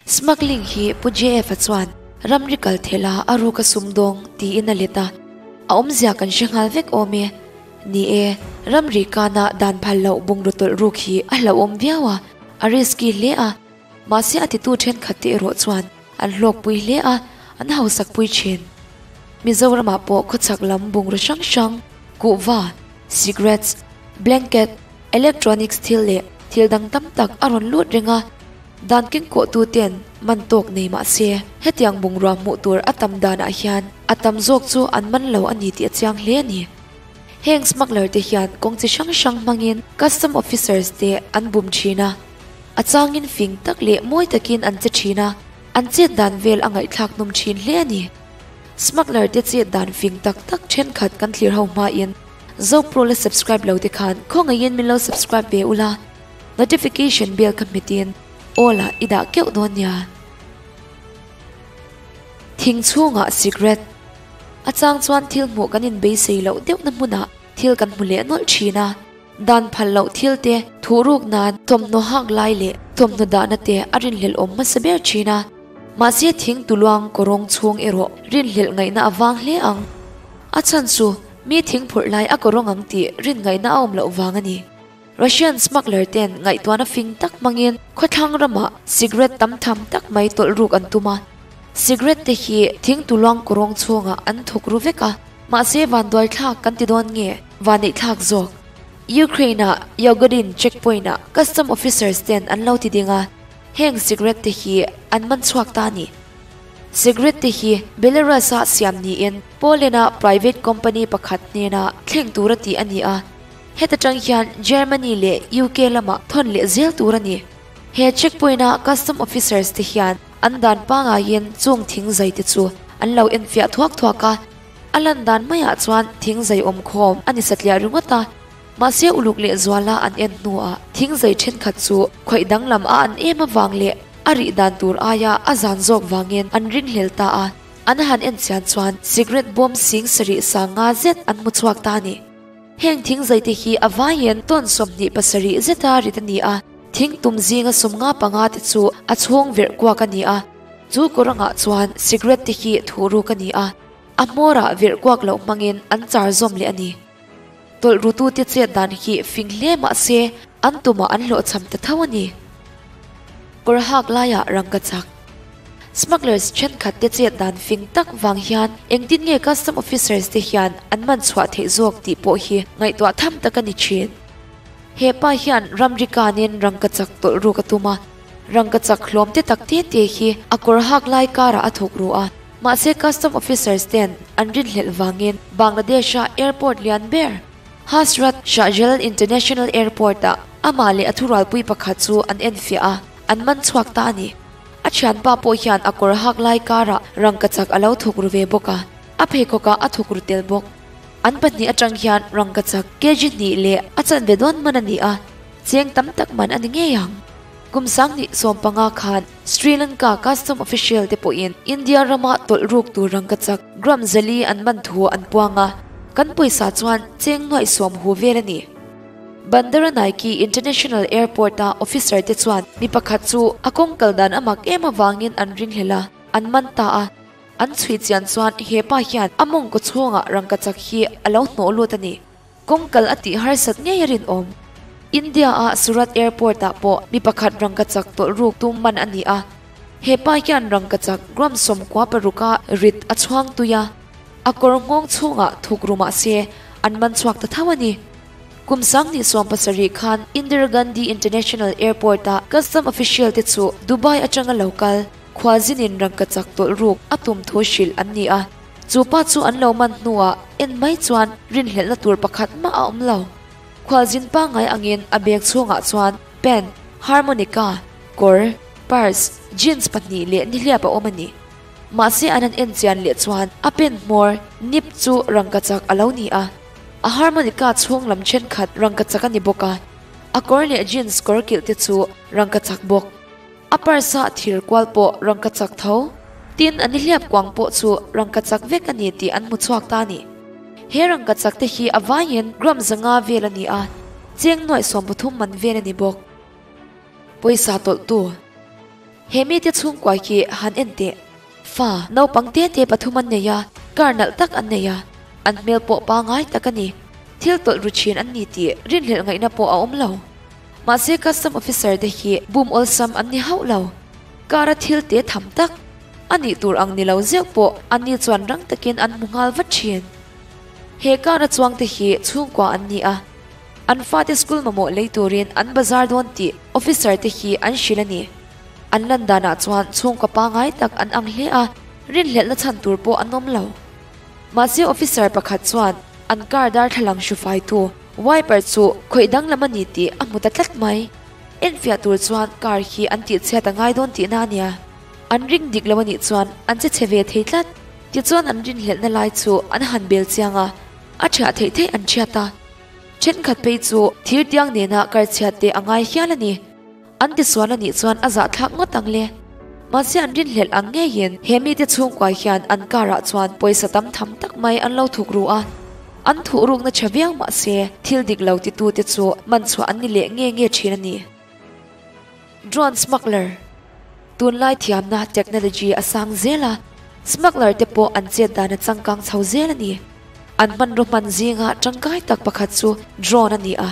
Smuggling hi Pu JF-a chuan ramri kal thela a ruk a sumdawng tiin a let a, a awmzia kan hre nghal vek awm e. Ni e, ramri kana dan phal loh bungraw tawlh ruk hi a hlauhawm viau a, a risky hle a, mahse a titu thenkhat te erawh chuan an hlawkpui hle a, an hausakpui thin. Mizoramah pawh khawchhak lam bungraw hrang hrang, kuhva, cigarettes, blanket, electronics thil leh thil dang tam tak a rawn lut reng a, Dan kengkawhtu ten man tawk nei mah se, hetiang bungrua hmuh tur a tam danah hian a tam zawk chu an man lo a ni tih a chiang hle a ni. Heng smuggler te hian kawng chi hrang hrang hmangin custom officers te an bum thin a, a changin fing tak leh mawi takin an che thin a, an chet dan vel a ngaihthlak hnum thin hle a ni. Smuggler te chet dan fing tak tak thenkhat kan thlir ho hmain Zopro la subscribe lo te khan khawngaihin min lo subscribe ve ula. Notification bell ka hmetin all ah i dah keuh dawn nia. Thing chhungah cigarette a chang chuan thil hmuh kan inbeisei loh deuhna hmunah thil kan hmu leh nawlh thin a. Dan phal loh thil te thuh ruk nan thawmhnaw hak lai leh thawmhnaw dahna te a rinhlelh awm hmasa ber thin a. Mahse thing tuluang kawrawng chhung erawh rinhlelh ngaihna a vang hle ang. A chhan chu mi thing phurh lai a kawrawng ang tih rin ngaihna a awm loh vang a ni. Russian smuggler ten ngaihtuahna fing tak hmangin khawthlang ramah cigarette tam tham tak mai tawlh ruk an tum a. Cigarette te hi thingtuluang kawrawng chhungah an thawk ru vek a, mahse vanduai thlak kan ti dawn nge vaneihthlak zawk. Ukraine-a Yagodin checkpoint-ah custom officers ten an lo ti ding a, heng cigarette te hi an man chhuak ta a ni. Cigarette te hi Belarus-a siam niin Poland-a private company pakhat hnena thleng tura tih a ni a. Heta tang hian Germany leh UK lamah thawn leh zel tur a ni. He checkpoint a custom officers te hian an dan pangaiin chung thing zai te chu an lo enfiah thuak thuak a, a lan dan maiah chuan thing zai awm khawm a ni satliah ringawt a, mahse uluk leh zuala an en hnuah thing zai thenkhat chu khawih danglam a an em avang leh a rih dan tur aia a zan zawk vangin an ringhlel ta a, an han enchian chuan cigarette bawm sing sarih sanga zet an hmu chhuak ta a ni. Heng thing zaite hi a vaiin tawn 27 zeta rit a ni a, thing tum zinga 55 te chu a chhung verh kuak a ni a, chu kawrangah chuan cigarette te hi thuh ruk a ni a, a hmawrah verh kuak loh hmangin an char zawm leh a ni. Tawlh rutute chet dan hi fing hle mah se an tumah an hlawhchham ta tho a ni. Kawr hak laiah rangka chak. Smugglers thenkhat te chet dan fing tak vang hian engtin nge custom officers te hian an man chhuah theih zawk tih pawh hi ngaihtuah tham tak a ni thin. He pa hian ramri kanin rangkachak tawlh ruk a tum a, rangkachak hlawm te tak te te hi a kawr hak lai karah a thawk ru a, mahse custom officers ten an rinhlelh vangin Bangladesh-a airport lian ber Hazrat Shahjalal International Airport-ah amah leh a thurualpui pakhat chu an enfiah a, an man chhuak ta a ni. A thianpa pawh hian a kawr hak lai karah rangkachak a lo thawk ru ve bawk a, a pheikhawkah a thawk ru tel bawk. An pahnih atang hian rangkachak kg hnih leh a chanve dawn man a ni a, cheng tam tak man a ni ngei ang. Kum 2015 khan Sri Lanka custom official te pawhin India rama tawlh ruk tur rangkachak gram 400 an man thu an puang a, kan pawisa chuan cheng nuaih sawm hu vel a ni. Bandaranaike International Airport-a officer te chuan mi pakhat chu a kawng kal dan a mak em avangin an ringhlel a, an man ta a. An chhui chian chuan he pa hian a mawngkaw chhungah rangkachak hi a lo hnawh lut a ni. Kawng kal a tih harsat ngei a rinawm. India-a Surat Airport-ah pawh mi pakhat rangkachak tawlh ruk tum man a ni a. He pa hian rangkachak gram 16 a rit a chhuang tui a, a kawr nghawng chhungah thuk ru mah se an man chhuak ta tho a ni. Kum 2017 khan Indira Gandhi International Airport-a custom official te chu Dubai atanga lo kal khualzinin rangkachak tawlh ruk a tum thu hrilh an ni a. Chu pa chu an lo man hnuah en mai chuan rinhlelhna tur pakhat mah a awm lo. Khualzin pangngai angin a bag chhungah chuan pen, harmonica, kawr, purse, jeans pahnih leh nihliap a awm a ni. Mahse an han en chian leh chuan a pen hmawr, nib, chu rangkachak a lo ni a. A harmonica chhung lam thenkhat rangkachak a ni bawk a, a kawr leh jeans kawr kilh te chu rangkachak bawk. A purse a thir kual pawh rangkachak tho. Tin, a nihliap kuang pawh chu rangkachak vek a ni tih an hmu chhuak ta a ni. He rangkachak te hi a vaiin gram 500 vel a ni a, cheng nuaih 13 man vel a ni bawk. Pawisa tawlhtu. He mite chhungkua hi han en teh. Fa naupang te te pathum an nei a, car nalh tak an nei a, an hmel pawh pangai tak a ni. Thil tawlh ru thin an ni tih rinhlelh ngaihna pawh a awm lo. Mahse custom officer te hi bum awlsam an ni hauh lo. Car a thil te tham tak a nih tur ang ni lo zeuh pawh an ni chuan rang takin an hmu nghal vat thin. He car a chuang te hi chhungkua an ni a, an fate school mamawh lei turin an bazar dawn tih officer te hi an hrilh a ni. An lan danah chuan chhungkaw pangai tak an ang hle a, rinhlelhna chhan tur pawh an awm lo. Mahse officer pakhat chuan an car darthlalang hrufaitu wiper chu khawih danglam a ni tih a hmu ta tlat mai. Enfiah tur chuan car hi an tihchhiat a ngai dawn tihna a nia. An ring dik lo a nih chuan an che chhe ve thei tlat. Tichuan an rinhlelhna lai chu an han bel chiang a, a thiah theih theih an thiat a. Thenkhat phei chu thir tiang nena kar chhiat te a ngai hial a ni. An tisual a nih chuan a zahthlak ngawt ang le. Mahse an rinhlelh ang ngeiin he mite chhungkua hian an car ah chuan pawisa tam tham tak mai an lo thuk ru a. An thuh rukna tha viau mahse thil dik lo titute chu man chhuah an ni leh nge nge thin a ni. Drone smuggler, Tunlai thiamna technology a sang zel a, smuggler te pawh an chet dan a changkang chho zel a ni. An hmanraw hman zinga tangkai tak pakhat chu drone a ni a.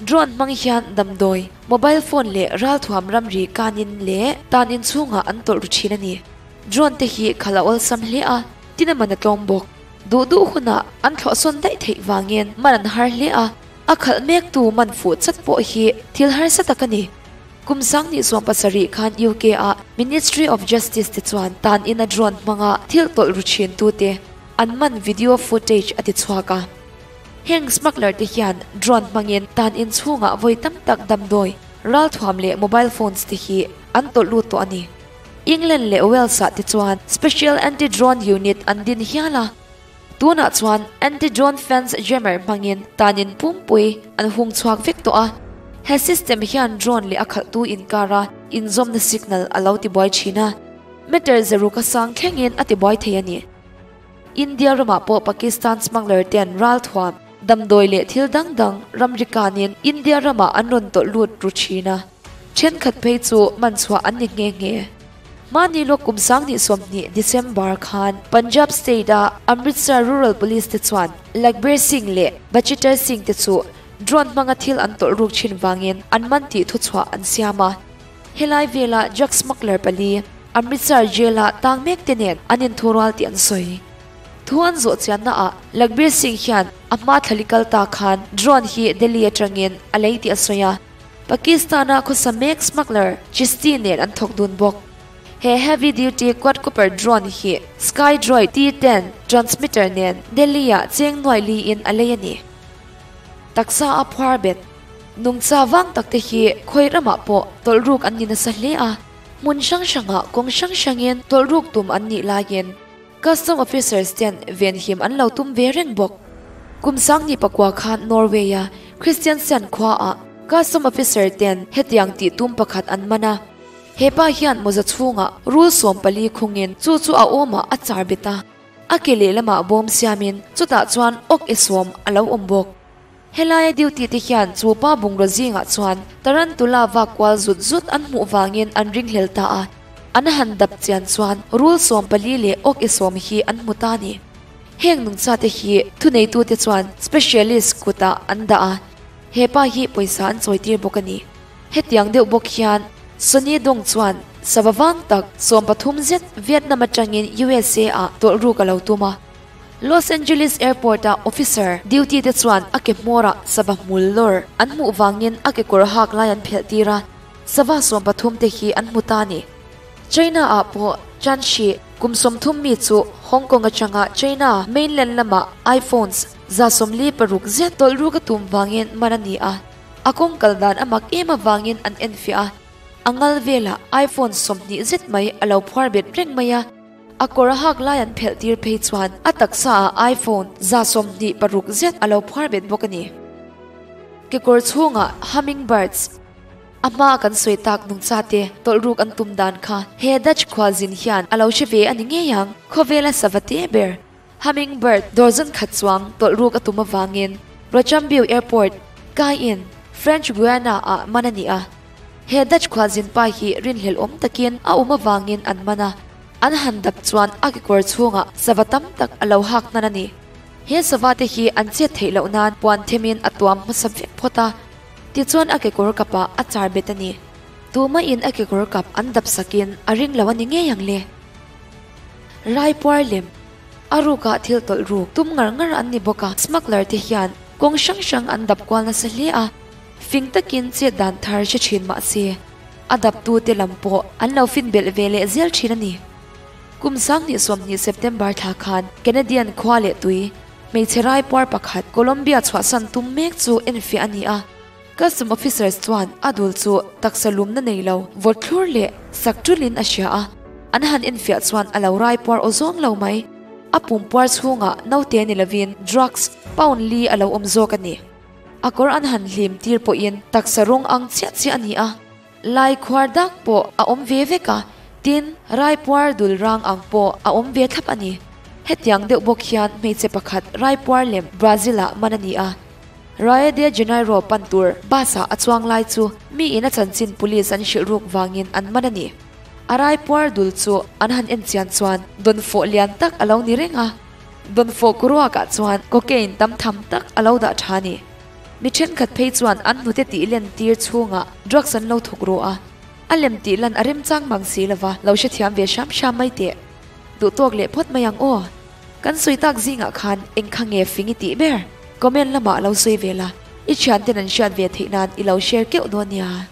Drone hmang hian damdawi, mobile phone leh ralthuam ramri kanin leh tan inchhungah an tawlh ru thin a ni. Drone te hi khalh a awlsam hle a, tin a man a tlawm bawk. Duh duh hunah an thlawhsawn daih theih vangin man an har hle a, a khalh mektu man fuh chat pawh hi thil harsa tak a ni. Kum sanghnih sawm pasarih khan UK ah Ministry of Justice te chuan tan in a drone hmanga thil tawlh ru thin tute an man video footage a ti chhuak a. Heng smuggler te hian drone hmangin tan in chhungah vawi tam tak damdawi, ralthuam leh mobile phones te hi an tawlh lut tawh a ni. England leh Wales ah te chuan Special Anti-Drone Unit an din hial a. Tunah chuan Anti-Drone Fence Jammer hmangin tan in pumpui an hung chhuak vek tawh a. He system hian drone leh a khalhtu inkara inzawmna signal a lo tibuai thin a. Meter zaruk a sang thlengin a tibuai thei a ni. India ramah pawh Pakistan smuggler ten ralthuam, damdawi leh thil dang dang ramri kanin India ramah an rawn tawlh lut ru thin a. Thenkhat phei chu man chhuah an ni nghe nghe. Mahni lawk kum sanghnih 20 December khan Punjab state a Amritsar Rural Police te chuan Lakhbir Singh leh Bachitar Singh te chu drone hmanga thil an tawlh ruk thin vangin an man tih thuchhuah an siam a. Helai vela drug smuggler pali Amritsar jail-a tang mek te nen an inthurual tih an sawi. Thu an zawh chianna ah Lakhbir Singh hian a hma thlali kal ta khan drone hi Delhi atangin a lei tih a sawi a. Pakistan-a khawsa mek smuggler Chishti nen an thawk dun bawk. He heavy duty quadcopter drone hi Skydroid T-10 transmitter nen Delhi-ah cheng nuai liin a lei a ni. Taksa a phuar bet. Nungcha vang tak te hi khawi ramah pawh tawlh ruk an ni nasa hle a, hmun hrang hrangah kawng hrang hrangin tawlh ruk tum an nih laiin Custom officers ten venhim an lo tum ve reng bawk. Kum sanghnih pakua khan Norway-a Kristiansen khuaah Custom officer ten hetiang tih tum pakhat an man a. He pa hian mawza chhungah rul 14 khungin chu chu a awmah a char bet a. A ke lehlamah bawm siamin chutah chuan awk e sawm a lo awm bawk. Helaia duty te hian chu pa bungraw zingah chuan tarantula vak kual zut zut an hmuh vangin an ringhlel ta a, an han dap chian chuan rul 14 leh awk e sawm hi an hmu ta a ni. Heng nungcha te hi thuneitute chuan specialist kutah an dah a, he pa hi pawisa an chawitir bawk a ni. Hetiang deuh bawk hian Sonny Dong chuan sava vang tak 13 zet Vietnam atangin USA ah tawlh ruk a lo tum a. Los Angeles Airport a officer duty te chuan a ke hmawrah sava hmul lawr an hmuh vangin a kekawr hak lai an phelh tir a, sava 13 te hi an hmu ta a ni. China ah pawh Chan Shi kum 30 mi chu Hong Kong atanga China mainland lamah iPhones 46 zet tawlh ruk a tum vangin man a ni a, a kawng kal dan a mak em avangin an enfiah a, a ngal velah iPhone 20 zet mai a lo phuar bet reng mai a. A kawr a hak lai an phelh tir phei chuan a taksa ah iPhone 26 zet a lo phuar bet bawk a ni. Kekawr chhungah hummingbirds a hma kan sawi tak nungcha te tawlh ruk an tum dan kha he Dutch khualzin hian a lo hre ve a ni ngei ang. Khawvela sava te ber hummingbird dozen khat chuang tawlh ruk a tum avangin Rochambeau Airport, Cayenne, French Guiana ah man a ni a. He Dutch khualzin pa hi rinhlelh awm takin a awm avangin an man a, an han dap chuan a kekawr chhungah sava tam tak a lo hak hnan a ni. He sava te hi an chet theih loh nan puan themin a tuam hmasa vek phawt a, tichuan a kekawr kapah a char bet a ni. Tumahin a kekawr kap an dap sakin a ring lo a ni ngei ang le. Raipuar lem A rukah thil tawlh ruk tum ngar ngar an ni bawk a, smuggler te hian kawng hrang hrang an dap kual nasa hle a, fing takin chet dan thar hre thin mah se, a daptu te lam pawh an lo fin belh ve leh zel thin a ni. Kum 2020 September thla khan Canadian khua leh tui hmeichhe raipuar pakhat Colombia chhuahsan tum mek chu enfiah a ni a, Custom officers chuan a dul chu taksa lumna nei lo vawt thlur leh sak tulin a hria a, an han enfiah chuan a lo rai puar aw zawng lo mai. A pum puar chhungah naute ni lovin drugs pound li a lo awm zawk a ni. A kawr an han hlim tir pawhin taksa rawng ang chiah chiah a ni a, lai khuar dak pawh a awm ve vek a, tin rai puar dul rang ang pawh a awm ve thlap a ni. Hetiang deuh bawk hian hmeichhe pakhat rai puar lem Brazil-ah man a ni a. Rio de Janeiro pan tur bus-ah a chuang lai chu mi in a chanchin police an hrilh ruk vangin an man a ni. A raipuar dul chu an han en chian chuan dawnfawh lian tak a lo ni reng a, dawnfawh kuruakah chuan cocaine tam tham tak a lo dah tha a ni. Mi thenkhat phei chuan an hnute tih len tir chhungah drugs an lo thawk ru a, a lem tih lan a remchang mang si lova lo hrethiam ve hram hram mai teh. Duhtawk leh phawt mai ang aw. Kan sawi tak zingah khan eng kha nge fing i tih ber? Comment lamah lo sawi ve la, i thianten an hriat ve theih nan i lo share keuh dawn nia.